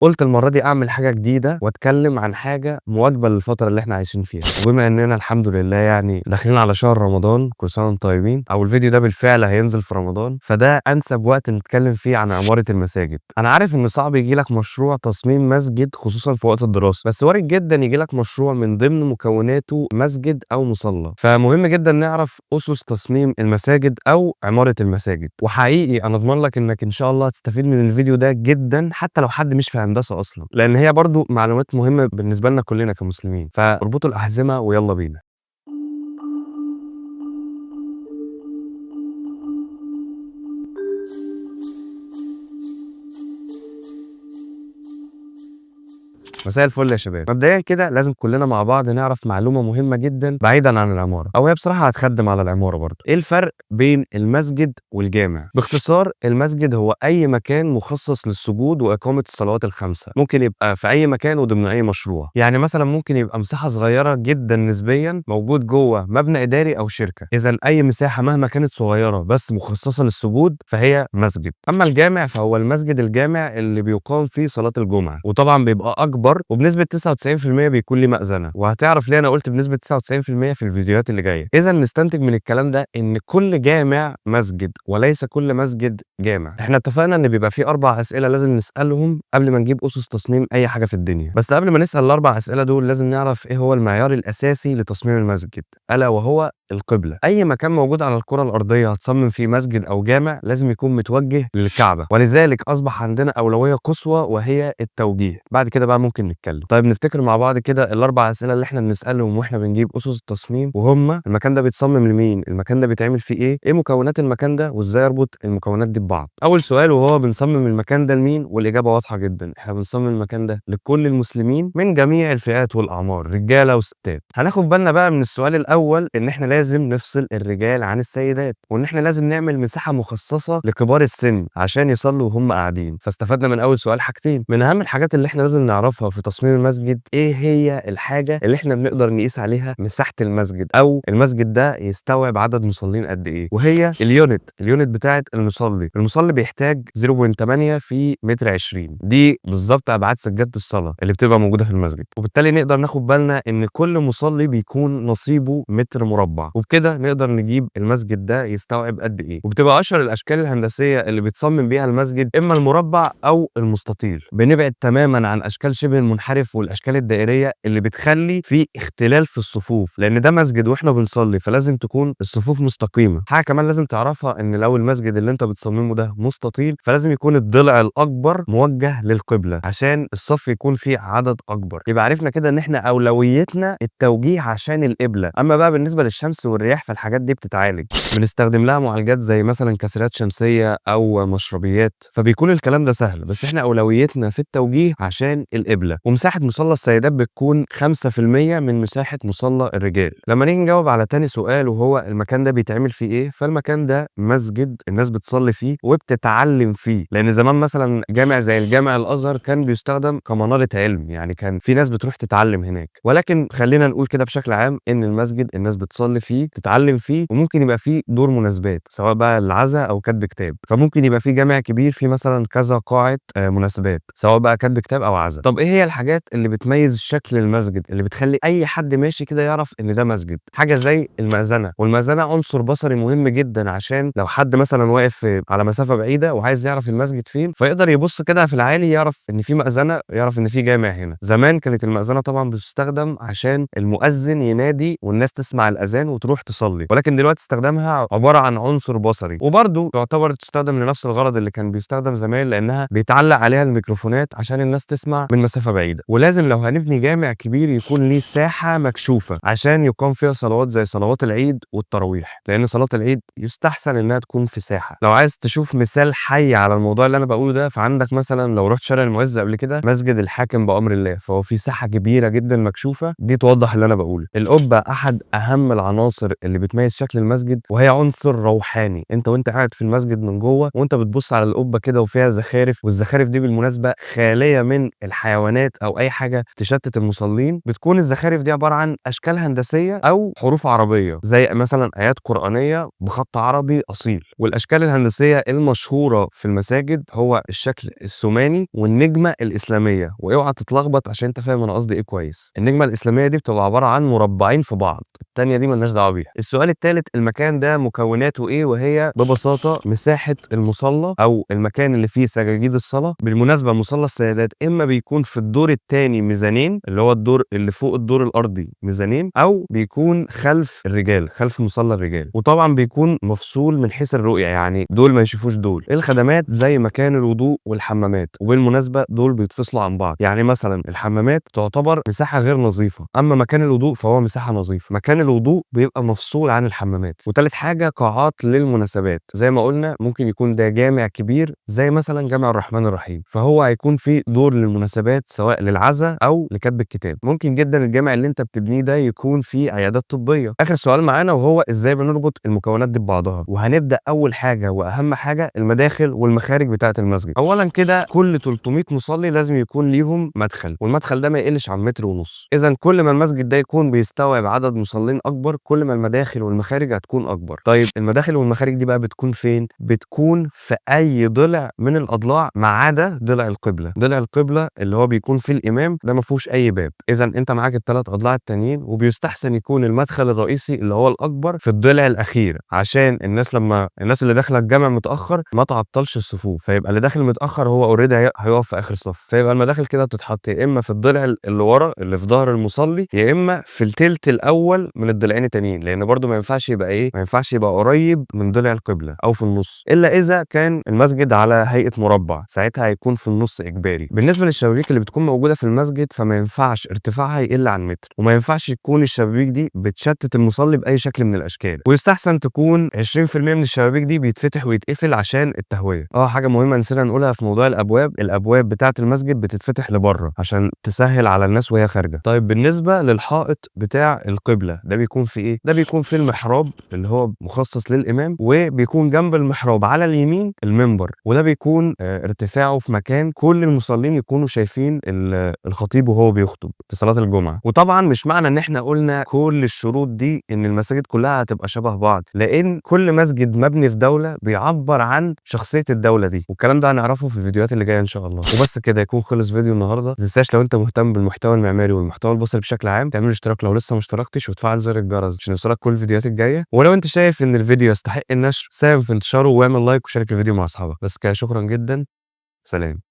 قلت المرة دي اعمل حاجة جديدة واتكلم عن حاجة مواكبة للفترة اللي احنا عايشين فيها. وبما اننا الحمد لله يعني داخلين على شهر رمضان، كل سنة وانتم طيبين، او الفيديو ده بالفعل هينزل في رمضان، فده انسب وقت نتكلم فيه عن عمارة المساجد. انا عارف ان صعب يجي لك مشروع تصميم مسجد خصوصا في وقت الدراسة، بس وارد جدا يجي لك مشروع من ضمن مكوناته مسجد او مصلى، فمهم جدا نعرف اسس تصميم المساجد او عمارة المساجد. وحقيقي انا اضمن لك انك ان شاء الله هتستفيد من الفيديو ده جدا، حتى لو حد مش في هندسة اصلا، لان هي برضو معلومات مهمة بالنسبة لنا كلنا كمسلمين. فاربطوا الاحزمه ويلا بينا. مساء الفل يا شباب. مبدئيا كده لازم كلنا مع بعض نعرف معلومة مهمة جدا بعيدا عن العمارة، او هي بصراحة هتخدم على العمارة برضه. ايه الفرق بين المسجد والجامع؟ باختصار، المسجد هو اي مكان مخصص للسجود واقامه الصلوات الخمسة، ممكن يبقى في اي مكان وضمن اي مشروع. يعني مثلا ممكن يبقى مساحة صغيرة جدا نسبيا موجود جوه مبنى اداري او شركة. اذا اي مساحة مهما كانت صغيرة بس مخصصة للسجود فهي مسجد. اما الجامع فهو المسجد الجامع اللي بيقام فيه صلاة الجمعة، وطبعا بيبقى اكبر وبنسبة 99% بيكون ليه مأذنة، وهتعرف ليه انا قلت بنسبة 99% في الفيديوهات اللي جاية. اذا نستنتج من الكلام ده ان كل جامع مسجد وليس كل مسجد جامع. احنا اتفقنا ان بيبقى فيه 4 اسئلة لازم نسالهم قبل ما نجيب اسس تصميم اي حاجة في الدنيا، بس قبل ما نسال الاربع اسئلة دول لازم نعرف ايه هو المعيار الاساسي لتصميم المسجد، الا وهو القبلة. اي مكان موجود على الكره الارضية هتصمم فيه مسجد او جامع لازم يكون متوجه للكعبة، ولذلك اصبح عندنا اولوية قصوى وهي التوجيه. بعد كده بقى ممكن نتكلم. طيب نفتكر مع بعض كده الاربع اسئلة اللي احنا بنسالهم واحنا بنجيب اسس التصميم، وهم المكان ده بيتصمم لمين، المكان ده بيتعمل فيه ايه، ايه مكونات المكان ده، وازاي اربط المكونات دي ببعض. اول سؤال وهو بنصمم المكان ده لمين، والاجابة واضحة جدا، احنا بنصمم المكان ده لكل المسلمين من جميع الفئات والاعمار، رجاله وستات. هناخد بالنا بقى من السؤال الاول ان احنا لازم نفصل الرجال عن السيدات، وان احنا لازم نعمل مساحة مخصصة لكبار السن عشان يصلوا وهم قاعدين. فاستفدنا من اول سؤال حاجتين. من اهم الحاجات اللي احنا لازم نعرفها في تصميم المسجد ايه هي الحاجة اللي احنا بنقدر نقيس عليها مساحة المسجد، او المسجد ده يستوعب عدد مصلين قد ايه، وهي ال unit. ال unit بتاعه المصلي. المصلي بيحتاج 0.8 في متر 20، دي بالظبط ابعاد سجادة الصلاة اللي بتبقى موجودة في المسجد، وبالتالي نقدر ناخد بالنا ان كل مصلي بيكون نصيبه متر مربع، وبكده نقدر نجيب المسجد ده يستوعب قد ايه. وبتبقى اشهر الاشكال الهندسية اللي بتصمم بيها المسجد اما المربع او المستطيل. بنبعد تماما عن اشكال شبه المنحرف والاشكال الدائريه اللي بتخلي في اختلال في الصفوف، لان ده مسجد واحنا بنصلي فلازم تكون الصفوف مستقيمة. حاجة كمان لازم تعرفها ان لو المسجد اللي انت بتصممه ده مستطيل فلازم يكون الضلع الاكبر موجه للقبلة عشان الصف يكون فيه عدد اكبر. يبقى عرفنا كده ان احنا اولويتنا التوجيه عشان القبلة. اما بقى بالنسبة للشمس والرياح فالحاجات دي بتتعالج، بنستخدم لها معالجات زي مثلا كسرات شمسية او مشربيات، فبيكون الكلام ده سهل، بس احنا اولويتنا في التوجيه عشان القبلة. ومساحة مصلى السيدات بتكون 5% من مساحة مصلى الرجال. لما نيجي نجاوب على تاني سؤال وهو المكان ده بيتعمل فيه ايه، فالمكان ده مسجد الناس بتصلي فيه وبتتعلم فيه، لان زمان مثلا جامع زي الجامع الازهر كان بيستخدم كمناره علم، يعني كان في ناس بتروح تتعلم هناك. ولكن خلينا نقول كده بشكل عام ان المسجد الناس بتصلي فيه، تتعلم فيه، وممكن يبقى فيه دور مناسبات سواء بقى العزاء او كتب كتاب. فممكن يبقى فيه جامع كبير فيه مثلا كذا قاعة مناسبات سواء بقى كتب كتاب او عزاء. طب ايه هي الحاجات اللي بتميز شكل المسجد اللي بتخلي اي حد ماشي كده يعرف ان ده مسجد؟ حاجة زي المأذنه، والمأذنه عنصر بصري مهم جدا، عشان لو حد مثلا واقف على مسافة بعيدة وعايز يعرف المسجد فين فيقدر يبص كده في العالي يعرف ان في مأذنه، يعرف ان في جامع هنا. زمان كانت المأذنه طبعا بتستخدم عشان المؤذن ينادي والناس تسمع الاذان وتروح تصلي، ولكن دلوقتي استخدامها عبارة عن عنصر بصري، وبرده تعتبر تستخدم لنفس الغرض اللي كان بيستخدم زمان، لانها بيتعلق عليها الميكروفونات عشان الناس تسمع من مسافة بعيدة. ولازم لو هنبني جامع كبير يكون ليه ساحة مكشوفة عشان يقام فيها صلوات زي صلوات العيد والتراويح، لان صلاة العيد يستحسن انها تكون في ساحة. لو عايز تشوف مثال حي على الموضوع اللي انا بقوله ده فعندك مثلا لو رحت شارع المعز قبل كده مسجد الحاكم بامر الله، فهو في ساحة كبيرة جدا مكشوفة دي توضح اللي انا بقوله. القبة احد اهم العناصر اللي بتميز شكل المسجد، وهي عنصر روحاني. انت وانت قاعد في المسجد من جوه وانت بتبص على القبة كده وفيها زخارف، والزخارف دي بالمناسبة خالية من الحيوانات اعلانات او اي حاجة تشتت المصلين. بتكون الزخارف دي عبارة عن اشكال هندسية او حروف عربية، زي مثلا ايات قرانية بخط عربي اصيل. والاشكال الهندسية المشهورة في المساجد هو الشكل الثماني والنجمه الاسلامية، واوعى تتلخبط عشان انت فاهم انا قصدي ايه كويس. النجمة الاسلامية دي بتبقى عبارة عن مربعين في بعض، الثانية دي مالناش دعوه بيها. السؤال الثالث، المكان ده مكوناته ايه؟ وهي ببساطة مساحة المصلى او المكان اللي فيه سجاجيد الصلاة. بالمناسبة مصلى السيدات اما بيكون في الدور الثاني ميزانين، اللي هو الدور اللي فوق الدور الارضي ميزانين، او بيكون خلف الرجال، خلف مصلى الرجال، وطبعا بيكون مفصول من حيث الرؤية، يعني دول ما يشوفوش دول. الخدمات زي مكان الوضوء والحمامات، وبالمناسبة دول بيتفصلوا عن بعض، يعني مثلا الحمامات تعتبر مساحة غير نظيفة، اما مكان الوضوء فهو مساحة نظيفة. مكان الوضوء بيبقى مفصول عن الحمامات. وثالث حاجة قاعات للمناسبات، زي ما قلنا ممكن يكون ده جامع كبير زي مثلا جامع الرحمن الرحيم، فهو هيكون فيه دور للمناسبات سواء للعزاء او لكتب الكتاب. ممكن جدا الجامع اللي انت بتبنيه ده يكون فيه عيادات طبية. اخر سؤال معانا وهو ازاي بنربط المكونات دي ببعضها، وهنبدا اول حاجة واهم حاجة المداخل والمخارج بتاعه المسجد. اولا كده كل 300 مصلي لازم يكون ليهم مدخل، والمدخل ده ما يقلش عن 1.5 متر. اذا كل ما المسجد ده يكون بيستوعب عدد مصلين اكبر، كل ما المداخل والمخارج هتكون اكبر. طيب المداخل والمخارج دي بقى بتكون فين؟ بتكون في اي ضلع من الاضلاع ما عدا ضلع القبلة. ضلع القبلة اللي هو بيكون فيه الامام ده ما فيهوش اي باب. اذا انت معاك الثلاث اضلاع التانيين، وبيستحسن يكون المدخل الرئيسي اللي هو الاكبر في الضلع الاخير، عشان الناس لما الناس اللي داخله الجامع متاخر ما تعطلش الصفوف، فيبقى اللي داخل متاخر هو already هيقف في اخر صف. فيبقى المداخل كده بتتحط يا اما في الضلع اللي ورا اللي في ظهر المصلي، يا اما في التلت الاول من الضلعين التانيين، لان برده ما ينفعش يبقى ايه، ما ينفعش يبقى قريب من ضلع القبلة او في النص، الا اذا كان المسجد على هيئة مربع، ساعتها هيكون في النص اجباري. بالنسبة للشبابيك اللي بتكون موجودة في المسجد فما ينفعش ارتفاعها يقل عن متر، وما ينفعش يكون الشبابيك دي بتشتت المصلي باي شكل من الاشكال، ويستحسن تكون 20% من الشبابيك دي بيتفتح ويتقفل عشان التهويه. حاجة مهمة نسينا نقولها في موضوع الابواب، الابواب بتاعه المسجد بتتفتح لبره عشان تسهل على الناس وهي خارجه. طيب بالنسبة للحائط بتاع القبلة ده بيكون في ايه؟ ده بيكون في المحراب اللي هو مخصص للامام، وبيكون جنب المحراب على اليمين المنبر، وده بيكون ارتفاعه في مكان كل المصلين يكونوا شايفين الخطيب وهو بيخطب في صلاة الجمعة. وطبعا مش معنى ان احنا قلنا كل الشروط دي ان المساجد كلها هتبقى شبه بعض، لان كل مسجد مبني في دولة بيعبر عن شخصية الدولة دي، والكلام ده هنعرفه في الفيديوهات اللي جاية ان شاء الله. وبس كده يكون خلص فيديو النهارده. ما تنساش لو انت مهتم بالمحتوى المعماري والمحتوى البصري بشكل عام تعمل اشتراك لو لسه ما اشتركتش، وتفعل زر الجرس عشان يوصلك كل الفيديوهات الجاية. ولو انت شايف ان الفيديو يستحق النشر ساهم في انتشاره واعمل لايك وشارك الفيديو مع اصحابك. بس كده، شكرا جدا، سلام.